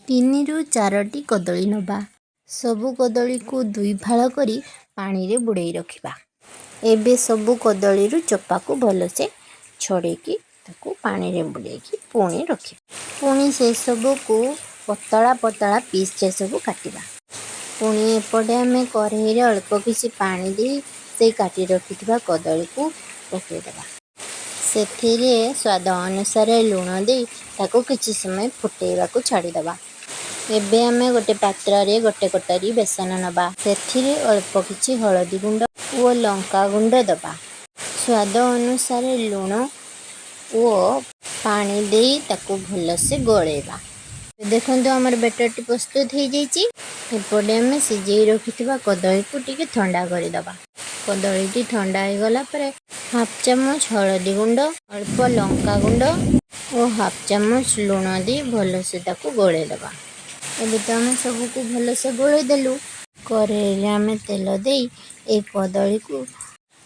ତିନିରୁ ଚାରୋଟି କଦଳୀ ନେବା। ସବୁ କଦଳୀକୁ ଦୁଇ ଫାଳ କରି ପାଣିରେ ବୁଡ଼େଇ ରଖିବା। ଏବେ ସବୁ କଦଳୀରୁ ଚୋପାକୁ ଭଲସେ ଛଡ଼େଇକି ତାକୁ ପାଣିରେ ବୁଡ଼େଇକି ପୁଣି ରଖିବା। ପୁଣି ସେସବୁକୁ ପତଳା ପତଳା ପିସ୍ରେ ସବୁ କାଟିବା। ପୁଣି ଏପଟେ ଆମେ କଢ଼େଇରେ ଅଳ୍ପ କିଛି ପାଣି ଦେଇ ସେଇ କାଟି ରଖିଥିବା କଦଳୀକୁ ପକାଇଦେବା। ସେଥିରେ ସ୍ୱାଦ ଅନୁସାରେ ଲୁଣ ଦେଇ ତାକୁ କିଛି ସମୟ ଫୁଟେଇବାକୁ ଛାଡ଼ିଦେବା। ଏବେ ଆମେ ଗୋଟେ ପାତ୍ରରେ ଗୋଟେ କଟୋରୀ ବେସନ ନେବା। ସେଥିରେ ଅଳ୍ପ କିଛି ହଳଦୀ ଗୁଣ୍ଡ ଓ ଲଙ୍କା ଗୁଣ୍ଡ ଦେବା। ସ୍ୱାଦ ଅନୁସାରେ ଲୁଣ ଓ ପାଣି ଦେଇ ତାକୁ ଭଲସେ ଗୋଳେଇବା। ଦେଖନ୍ତୁ, ଆମର ବେଟରଟି ପ୍ରସ୍ତୁତ ହେଇଯାଇଛି। ଏପଟେ ଆମେ ସିଝେଇ ରଖିଥିବା କଦଳୀକୁ ଟିକେ ଥଣ୍ଡା କରିଦେବା। କଦଳୀଟି ଥଣ୍ଡା ହେଇଗଲା ପରେ ହାଫ୍ ଚାମଚ ହଳଦୀ ଗୁଣ୍ଡ, ଅଳ୍ପ ଲଙ୍କା ଗୁଣ୍ଡ ଓ ହାଫ୍ ଚାମଚ ଲୁଣ ଦେଇ ଭଲସେ ତାକୁ ଗୋଳେଇ ଦେବା। ଏବେ ତ ଆମେ ସବୁକୁ ଭଲସେ ଗୋଳେଇ ଦେଲୁ। କରେଇରେ ଆମେ ତେଲ ଦେଇ ଏଇ କଦଳୀକୁ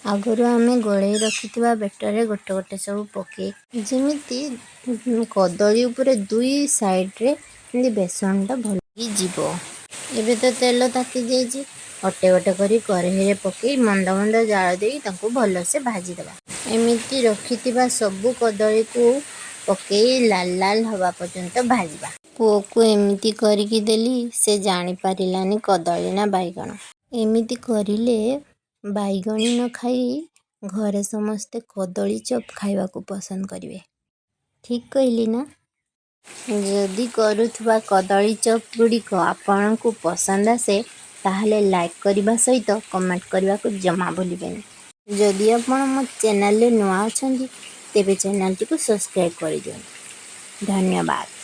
ଆଗରୁ ଆମେ ଗୋଳେଇ ରଖିଥିବା ବେଟରରେ ଗୋଟେ ଗୋଟେ ସବୁ ପକେଇ, ଯେମିତି କଦଳୀ ଉପରେ ଦୁଇ ସାଇଡ଼ରେ ଯେମିତି ବେସନଟା ଭଲ ଯିବ। ଏବେ ତ ତେଲ ତାତି ଯାଇଛି। ଗୋଟେ ଗୋଟେ କରି କରେଇରେ ପକେଇ ମନ୍ଦ ମନ୍ଦ ଜାଳ ଦେଇ ତାକୁ ଭଲସେ ଭାଜିଦେବା। ଏମିତି ରଖିଥିବା ସବୁ କଦଳୀକୁ ପକେଇ ଲାଲ ଲାଲ ହେବା ପର୍ଯ୍ୟନ୍ତ ଭାଜିବା। ପୁଅକୁ ଏମିତି କରିକି ଦେଲି, ସେ ଜାଣିପାରିଲାନି କଦଳୀ ନା ବାଇଗଣ। ଏମିତି କରିଲେ ବାଇଗଣୀ ନ ଖାଇ ଘରେ ସମସ୍ତେ କଦଳୀ ଚପ୍ ଖାଇବାକୁ ପସନ୍ଦ କରିବେ। ଠିକ୍ କହିଲି ନା? ଯଦି କରୁଥିବା କଦଳୀ ଚପ୍ ଗୁଡ଼ିକ ଆପଣଙ୍କୁ ପସନ୍ଦ ଆସେ, ତାହେଲେ ଲାଇକ୍ କରିବା ସହିତ କମେଣ୍ଟ କରିବାକୁ ଜମା ଭୁଲିବେନି। ଯଦି ଆପଣ ମୋ ଚ୍ୟାନେଲରେ ନୂଆ ଅଛନ୍ତି, ତେବେ ଚ୍ୟାନେଲଟିକୁ ସବସ୍କ୍ରାଇବ୍ କରିଦିଅନ୍ତୁ। ଧନ୍ୟବାଦ।